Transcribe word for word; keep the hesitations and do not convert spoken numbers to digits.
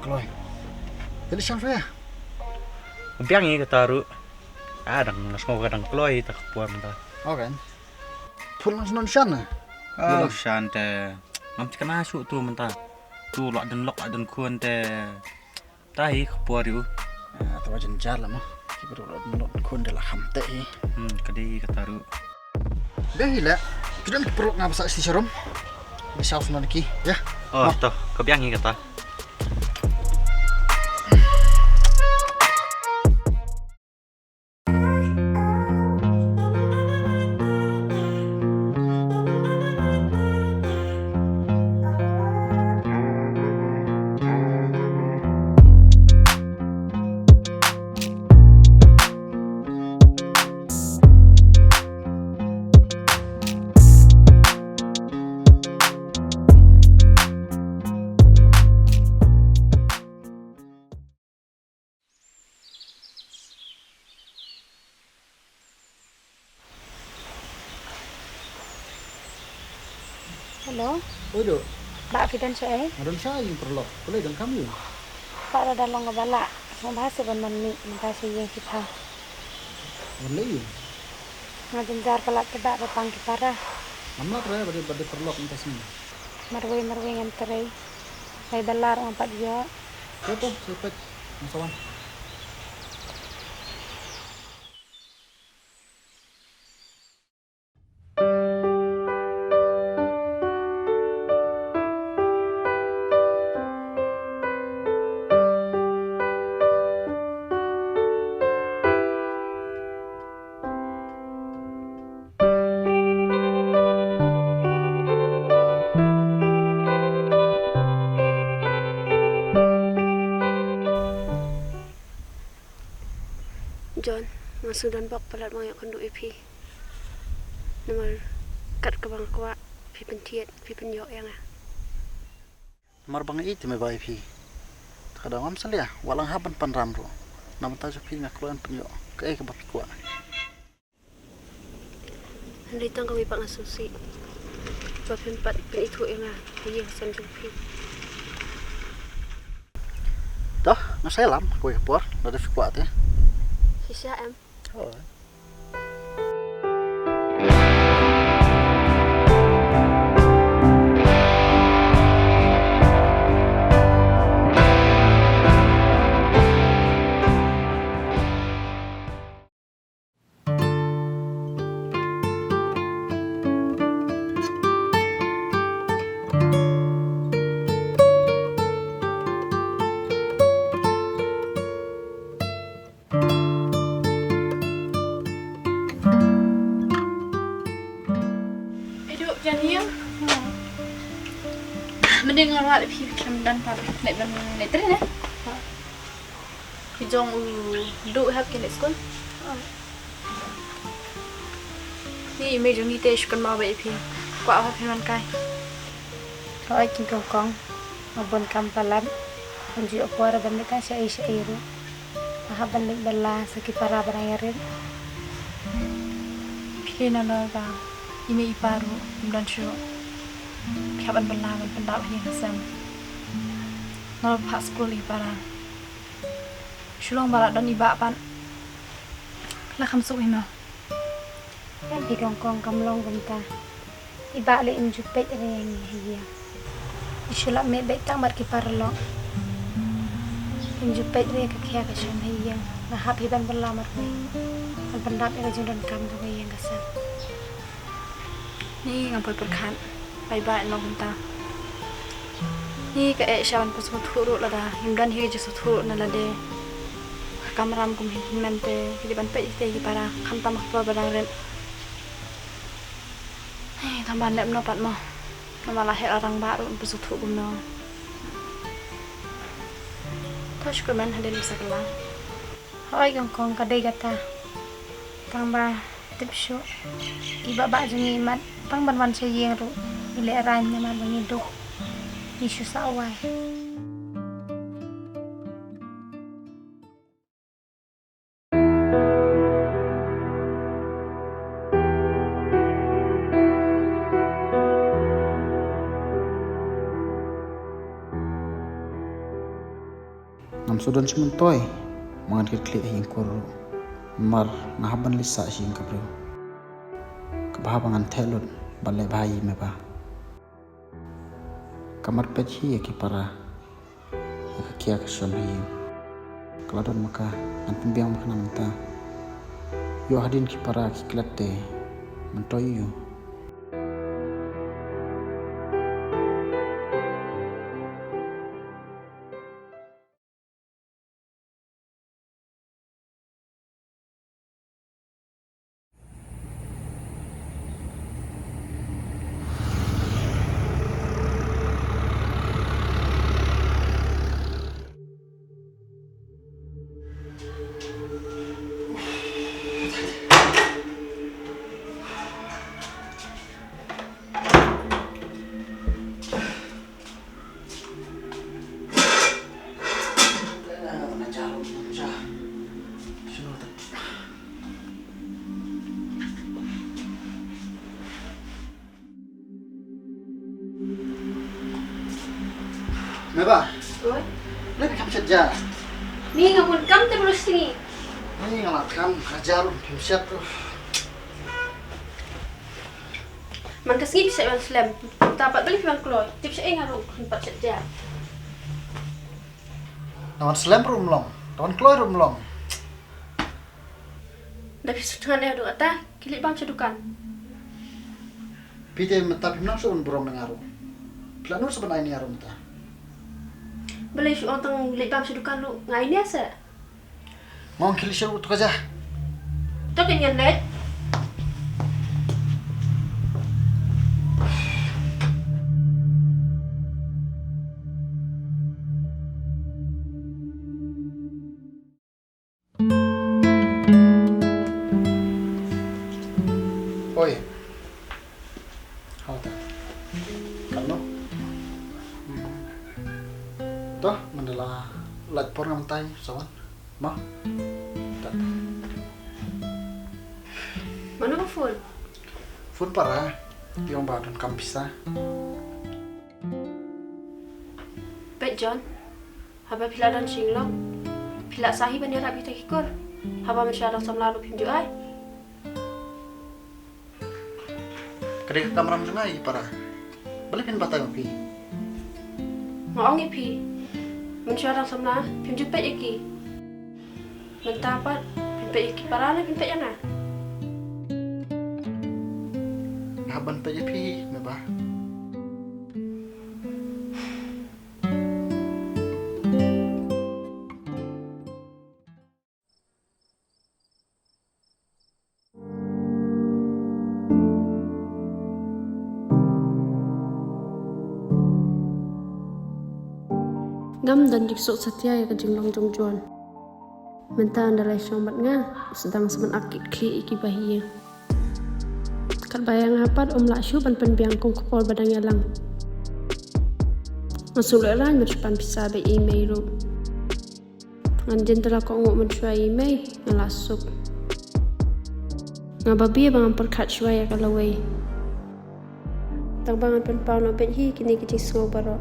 Kloi. Jadi shan fa. Biang ïa kata ruh. Ah, dang nga sngew ka dang kloi ta ka por mynta. Okay. Phone lang snon shan. Ah, shan te. Ngam chikna shu tu mynta. Tu lok den lok den khun te. Ta hi ka por yu. Ah, ta wajan jar la mo. Ki bru lok den lok khun de la kham te hi. Hmm, ka dei kata ruh. Biang hi la. Ki don ki paralok nga ba sah sha rum. Ba sah snon ki, ya. Oh, to, ka biang hi kata. Hello. Oi, Dok. Bah, phi don shaei? Nga don shaei, ïing paralok. Balei, donkam ïa u? Bah, lada long kaba lah, sngewbha seh ban wan mih mynta sha ïing phi thaw. Balei? Nga jynjar palat te bah ba pang ki para. Ngam lah trei ba dei, ba dei paralok mynta sngi. Marwei marwei ngam trei. Lai bylla ruh ngam pat ïoh. Te to, sa peit. Ngam sa wan. John, nga sngewdon bok palat ba nga ïoh kynduh ïa phi. Namar kat kaba nga kwah, phi pynthied, phi pynïoh ïa nga. Namar ba nga ïeit te me ba ïa phi. Te ka daw ngam salia, wat la nga hap ban pynram ruh. Na bynta jong phi nga kloi ban pynïoh kaei kaba phi kwah. Hynrei tang kawei pat nga sngewsih ba phim pat pynithuh ïa nga ha ïing ha sem jong phi. Dah, nga sa ïalam kawei ka por, lada phi kwah te. Shisha em? Oh. Idup jan ïa. Mending ngan wad phi khlem don pat leit ban leit trei ne. Ki jong u duh hap ki leit skul. Ni i mei jong ngi te shu kynmaw bha ïa phi. Kwah hap phi man kai. Hooid ki kong kong. Nga bun kam palat. Ban ju ïoh por ban leit tang shaei shaei ruh. Nga hap ban leit bylla sa ki para ba dang ïarit. Phi na nor ba i mei i pa ruh kim don shuh. Phi hap ban bylla ban pyndap ha ïing ha sem. Nor phah skul ïa ki para. Shu long ba la don i bah pat. La kham suk hi mo. Em phi kong kong, kam long kumta. I bah leh im ju peit re ïa ngi ha ïing. I shu lap mih beit tang bad ki paralok. Im ju peit re ka khia ka shong ha ïing. Nga hap hi ban bylla marwei ban pyndap ïa ka jingdonkam kaba ïing ka sem. Ni ngam poi pyrkhat. Bye bye, long kumta. Ni ka eh sha ban pynsngewthuh ruh lada ngim don hi ka jingsngewthuh na lade. Ka kamram kum hi hynmen te ki dei ban peit ïa ki para khamtam ha ka por ba dang rit. Hei, tang ban leh kumno pat mo. Namar la heh la rangbah ruh yn pynsngewthuh kumno. To shu kmen hadien sa kylla. Hooid kong kong, ka dei kata. Tang ba tip shuh. I bah bah jong ngi i mat tang ban wan sha ïing ruh i lehraiñ namar ba ngi duk. Ngi shu sah wai. Ngam shu don sha myntoi ba ngan kit khlieh ha ïing kur ruh. Namar nga hap ban leit sah sha ïing ka briew. Kaba haba ngan theh lut ba leh bha ïa me ba. Ka mat peit hi ïa ki para. Ïa ka kia ka shon ha ïing. Ka la don ma ka, ngan pynbiang ma ka na mynta. Ïoh hadien ki para ki klet te. Myntoi ïa u. Meba. Oi. Leh kam shet ja. Ni nga pun kam te berus ni. Ni nga la kam ka jarum phim shet tu. Man ka sngi phi sa wan slem. Ta pat beli phi wan kloi. Tip sa ing haru phi pat shet ja. Na wan slem rum long. Ta wan kloi rum long. Da phi sut ngan eh du ata ki leit bam sha dukan. Phi te mynta phim nang shu un burom na nga ruh. Phi la nud shu ban ai nia ruh mynta. Balei shu ong tang leit bam sha dukan ruh ngai nia se. Ngong ki leit sha ruh tu ka ja. To kin ngan leit. Oi. Hau ta. Kan no. To, mandala lait por ngam tai sawan. Ma. Ta. Mano ba phone? Phone para. Ïong ba don kam pisa. Peit John. Haba phi la don shinglong, phi la sah hi ban ïarap ïa kita ki kur. Haba mynshuwa dang samla ruh phim ju ai. Ka dei ka kamram jong nga ïa ki para. Balei phin batai ma phi? Nga ong ïa phi, mynshuwa dang samla phim ju peit ïa ki. Mynta pat phin peit ïa ki para ne phin peit ïa nga? Nga hap ban peit ïa phi, Meba. Ngam don jingsoh satia ïa ka jinglong jong John. Mynta ynda la shong bad nga, u sdang sa ban ak kit khlieh ïa ki bahaïing. Katba ïa nga pat um lah shuh ban pynbiang kum ka por ba dang ïalang. Nga shu lehrain ban shu pan pisa bad i mei ruh. Ngan jin da la kohnguh mynshuwa i mei, nga la suk. Nga babe ba ngan pyrkhat shuwa ïa ka lawei. Tang ba ngan pynpaw noh beit hi kine ki jingsngew baroh.